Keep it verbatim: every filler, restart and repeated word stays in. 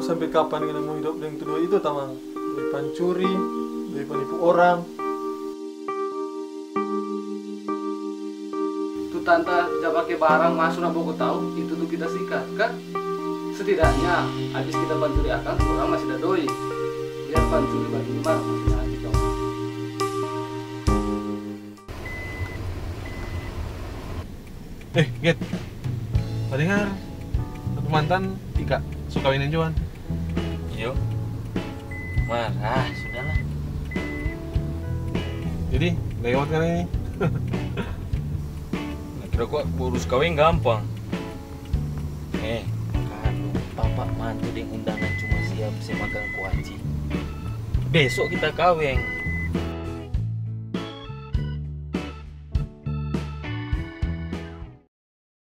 Sampe kapan ngana mo hidop deng tu doi itu, tamang? Doi pancuri, doi panipu orang. Tu tanta ja pake barang maso na boko tau, itu tu kita sikat, ka? Setidaknya, abis kita pancuri akang, tu orang masih da doi. Biar pancuri bagini mar masih da hati, kong. Eh, Get. Badengar satu mantan Tika so kaweng deng Johan. Iyo. Mar, ah, sudahlah. Jadi, lewat kan ini? Nah, kira gua urus kaweng gampang. Eh, kan lupa, Pak, mantu deng undangan cuma siap se makan kuaci. Besok kita kaweng.